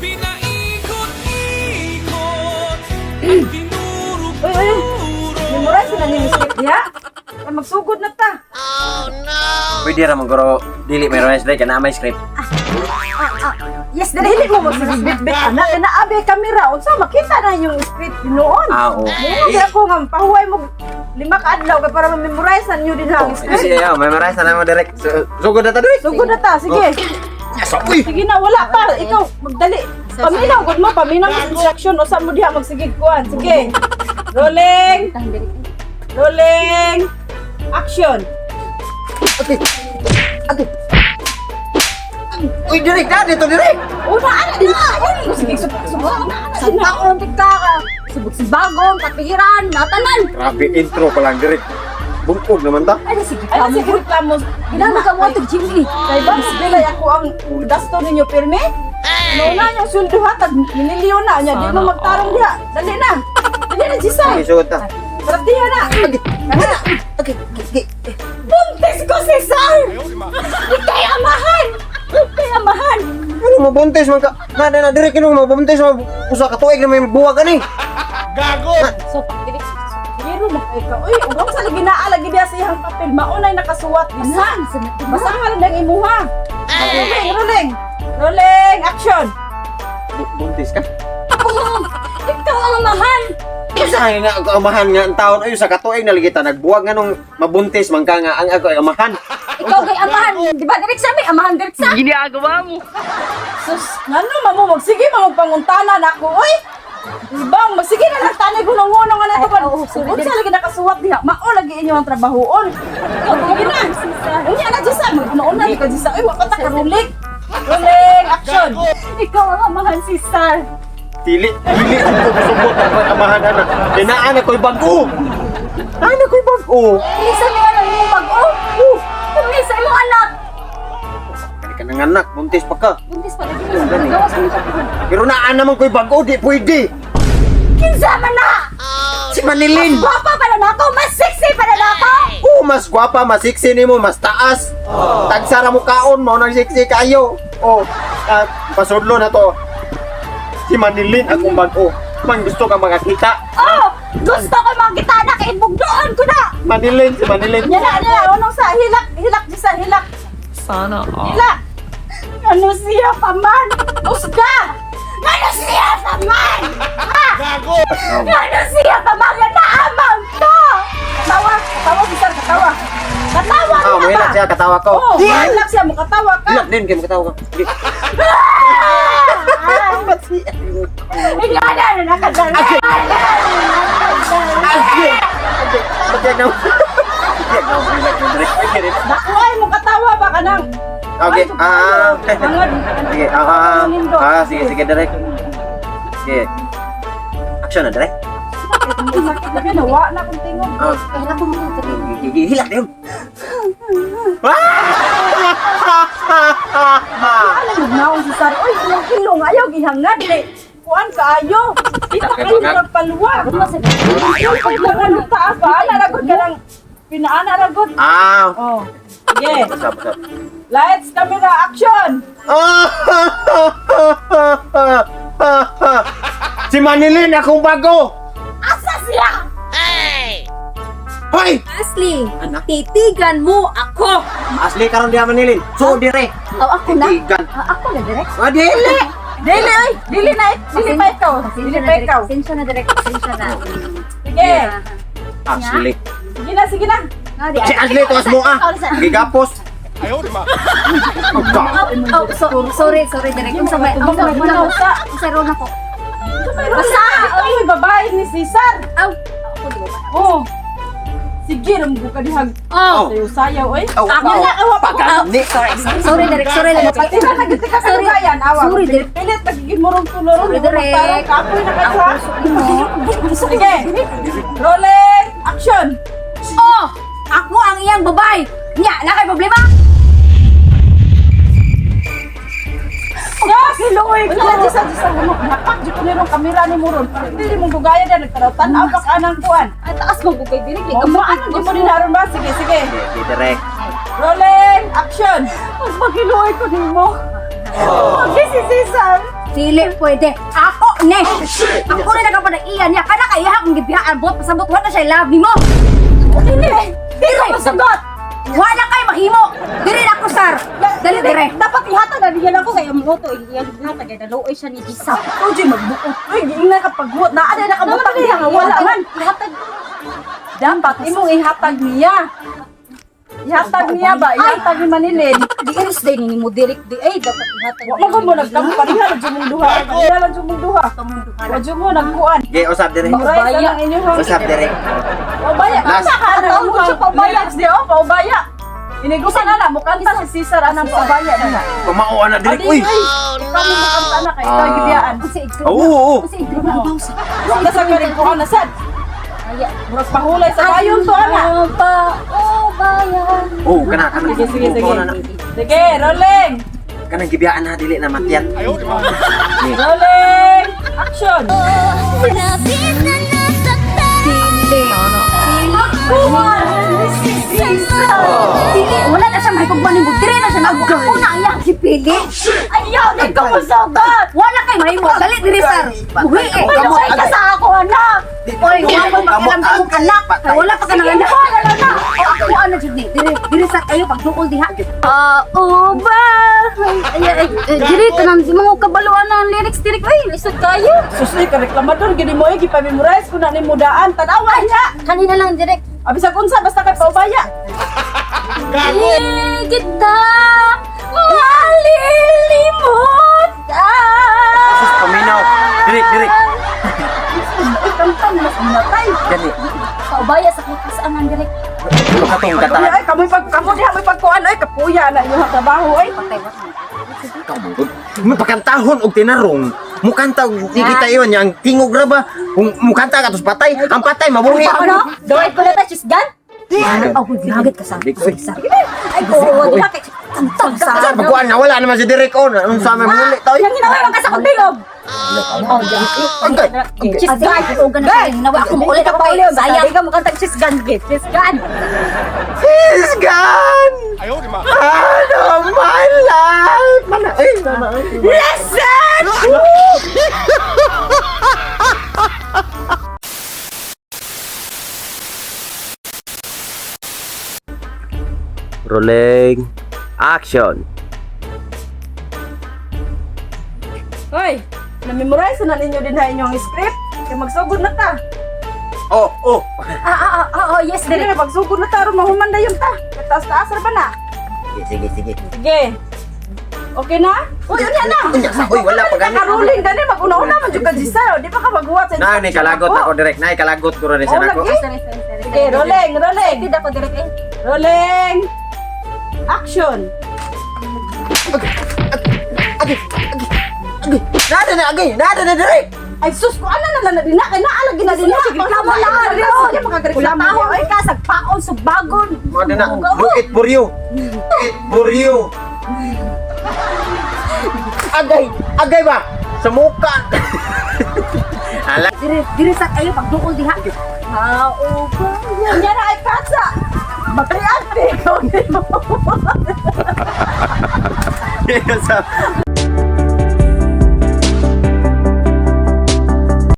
Pinaikot-ikot at Uy, uy. tinuro-turo. Memorize na ninyo script diha. Ay, magsugod na ta. Pwede ra man guro dili may rice day kana may script. Yes, dili mo magsigig bit-bit anak. Kaya naabi kamera. Unsa makita na yung script noon. Ah, oo. Mo ako nga pahuway mo 5 ka adlaw kay para ma-memorize na ninyo din ang Kasi script. yeah, may maray sana mo direct. Sugod na ta direct. Sugod na ta, sige. Uy. Sige na, wala pa. Ikaw, magdali. Paminaw, gud mo, paminaw mo sa instruction. Usa mo diha magsigig kuan. Sige. Rolling. Rolling. Action. Okay. Okay. Uy, direct na dito direct. Una, ana din na. Sige, subok, subok. Sa taon ka subog si bagong katiran natanan. Grabe intro pa lang direct. Bungkog naman ta. Ay sige Ay, ka sige, reklamo. Ginama ka mo tug Jimmy. Kay ba, bilay ako ang gasto ninyo pirmi? Nauna yung sweldo ha, tag minilyon na niya. Di mo magtarong diha. Dali na. Dali na, Jisay. Okay, sugod ta. Sarap diha na. Okay, okay, okay. Buntis ko si Sar! Ika'y amahan! Ika'y amahan! Ano mabuntis man ka? Na na na direct kinu mabuntis man usa ka tuig na may buwag ani. So, dili Pero makay ka. Uy, uwang sa lagi naa lagi diha sa iyang papel. Maunay nakasuwat din ha. Basahan lang ang imuha. Rolling, rolling. Rolling, action. Buntis ka? Oo! Ikaw ang amahan! Usa nga ako amahan nga ang taon ay usa ka tuig na lagi ta nagbuwag nganong mabuntis man ka nga ang ako ay amahan. Ikaw kay amahan! Di ba direk sa may amahan direk sa? Sus, ngano mamo magsige mo panguntana na ako, oy. Ibang magsige na lang tanay gunong-gunong nga nato ba. Ay, oo, sorry. Unsa lagi nakasuwat diha? Mao lagi inyo ang trabahoon. Sige na. Unya na Jisa, magnauna di ka Jisa. Uy, wa pa ta karulik. Rolling, action. Ikaw ang amahan si Sar! Dili, dili ko musubot ang amahan ana. Dinaan ako'y bag-o. Ay ako'y bag-o. Kinsa mo anak mo bag-o? Kinsa mo anak? Kani ka nang anak, buntis pa ka. Buntis pa lagi. Gawas mo sa tuhod. Pero naan naman ko'y bag-o, di pwede. Kinsa man na! Si Manilin. Gwapa pala na ako! Mas sexy pala na ako! Oh, mas gwapa, mas sexy nimo, mas taas. Tagsara mo kaon, mao nang sexy kayo. Oh, at pasudlo na to. Si Manilin akong bag-o. Man gusto ka makakita. Oh! Gusto ko makita na kay bugdoon ko na! Manilin, si Manilin. Nya na, nya na, unong sa hilak, hilak Jisa, hilak. Sana all. Hilak. Ano siya pa man? Usga. Ano siya pa man? Ha? Ano siya pa man? Nga naamang to! Katawa, katawa Jisa, katawa. Katawa Ah, niya mohilak ba? siya katawa ko. Oh, hilak siya, mukatawa ka. Hilak din kay makatawa ka. Sige. Ikaw na na nakadala! Bagyan na. Bagyan na, hilak mo direct. Direct. Dakuay mo katawa ba ka nang? Okay. Ah. Mga Sige, sige, sige, direct. Sige. Action na, direct. Sakit na ginawa na kung tingog. Ah. Ay, naku mo Hilak din. Alam mo na si Sar. Uy, ilang kilong ayaw gihangad eh. Kuan kaayo. Kita kayo nagpaluwa. Uy, lang ano ta pa. Ana ragod ka lang. Pinaana ragod. Ah. Oh. Sige. Basta, basta. Lights, camera, action. Si Manilin, akong bago! Asa siya? Hoy! Ashley, Anak? titigan mo ako! Asli karon diha Manilin. So dire. Oh, ako na? Titigan. Ah, ako na direct? Ah, dili. Dili oy, dili na eh. Dili pa ikaw. Dili pa ikaw. Pasensya na direct. Pasensya na. Sige. Asli. Sige na, sige na. Si Asli tuas mo ah. Gigapos. Oh, so, sorry, sorry direct. Unsa may unsa may Unsa unsa role ako? Basta, oy, babae ni Cesar. Aw, ako di ba? Oh. Sige, ramgo ka dihag. Oh. Sayo sayaw oy. Oh, Ako na awa pa ka. Pagani. Sorry direct, sorry direct. Pati na nagiti ka sa Sorry. lugayan, awa. Sorry, direct. Pilit, nagiging murong tulorong. Sorry, direct. Magtarong kapoy na kayo, ha? Sige. Rolling, action. Oh, ako ang iyang babae. Nya, na kay problema? Sus! Wala, Jisa, Jisa, napak, di ko nirong kamera ni Muron. Hindi mong dugayan na, nagtanaw-tanaw ka kanang kuan. Ay, taas mo gugay direct. O, maano, di mo din haron ba? Sige, sige. Sige, direct. Rolling, action. Mas magiluoy ko nimo. Okay, si Cesar. Dili pwede. Ako ne. Ako ne nagapanag-iya niya. Kada kay iha kung gibiyaan bot pasabot wala siya love nimo. Dili. Dili Masagot! Wala kay mahimo. Dili na ako, sir. Dali dire. Dapat ihatag na niya lang ko kay amuto iyang ihatag kay naluoy siya ni Gisa. Uy, magbuot. Uy, giingnan ka pagbuot. Naa na nakabutang niya nga wala man. Ihatag. Dapat imong ihatag niya. Ihatag niya ba? Ihatag ni Manilin. Di iris day ni mo direct di ay dapat ihatag. Wa man mo nagtampo pareha lang jud mong duha. Pareha lang jud mong duha. Wa jud mo nagkuan. Gay, usab dire. Right lang inyo ha. Usab dire. Paubaya. Last. Kanta ka na. Paubaya. Di oh, paubaya. Inigusan na na, mukanta si Cesar anang paubaya na. Pamao na dire, uy. Ikaw mo mukanta na kay ikaw Ah. gibiyaan. Kasi igro. Oo, oo. Kasi igro na ang bawsa. Wa na sa karing kuha na sad. Murag pahulay sa dayon to ana. Pa oh bayan. Oh, kana kana. Sige, sige, sige. Kana na. Sige, rolling. Kanang gibiyaan na dili na matyan. Ni. Rolling. Action. Labis na nasaktan. Dili. Dili, wala na siya mahipagmanin mo. Dili na siya nagbuka. Ako na ang iyang gipili. Ayaw, di ko musugot. Wala kay mahimo. Dali diri, sir. Buhi eh. Kamot, Ay ka sa ako anak. Oy, wala pa pakialam sa imong anak. Kay wala pa ka nang anak. O ako ano jud ni. Diri, diri sa kayo pagduol diha. Ah, oh ba. Ay ay diri tanan di mo kabaluan ang lyrics diri ay lisod kayo. Susli ka reklamador gini mo eh, gipa-memorize ko na ni mudaan. Tanawa niya. Kanina lang direct. Abisag unsa basta kay paubaya. Di kita malilimutan. Sus, paminaw. Dire, dire. Uy, kanta mo mas minatay. Gani. Paubaya sa kutis ang direct. Katong Ay, kata. ay, kamoy pag kamo diha moy pagkuan ay kapuya na inyong trabaho ay. Ikaw man gud. May pakantahon og tinarong. Mukanta og di kita iyon yang tingog ra ba? Kung mukanta ka tos patay, ang patay mabuhi. Ano? Daway ko na ta chisgan. Ako gihagit ka sa. Sir. Ay ko di ba kay Tantang sa. Sa pagkuan nga wala naman si Derek on. Anong sa may muli toy? Yang hinaway man ka sa kong bilog. Agay. Chisgan. O ganun nawa ako mo ulit ako kay sayang. Di ka mukantag chisgan git. Chisgan. He's gone. Out of my life. Mana ay, mana ay. Listen! Rolling. Action. Hoy, na-memorize na ninyo din ha inyong script. Kay magsugod na ta. Oh, oh. Ah, oh, yes Dili direct. na magsugod na ta aron mahuman na yun ta. Taas-taas ra ba na? Sige, sige. Sige. Okay na? Uy, unya na. Unya sa uy, wala pa gani. Nakaruling gani mag-una-una man jud ka Giselle. Di pa ka maghuwat sa Na ni kalagot ako direct. Nay kalagot ko rin siya Oh, nako. lagi. Sorry, sorry, sorry. Sige, rolling, rolling. Did ako direct eh. Rolling. Action. Agay, agay, agay. Nada na agay, nada na direct. Ay sus ko ana na na na kay naa lagi na dinha. Reklamo lang Sige makagreklamo. Taon ay ka sagpaon sugbagon. Mada na. Do it for you. Do it for you. Agay, agay ba? Sa muka. Ala. Diri diri sa kayo pagduol diha. Ah, oh ba. Unya na ay katsa. Magreact ikaw nimo. Sa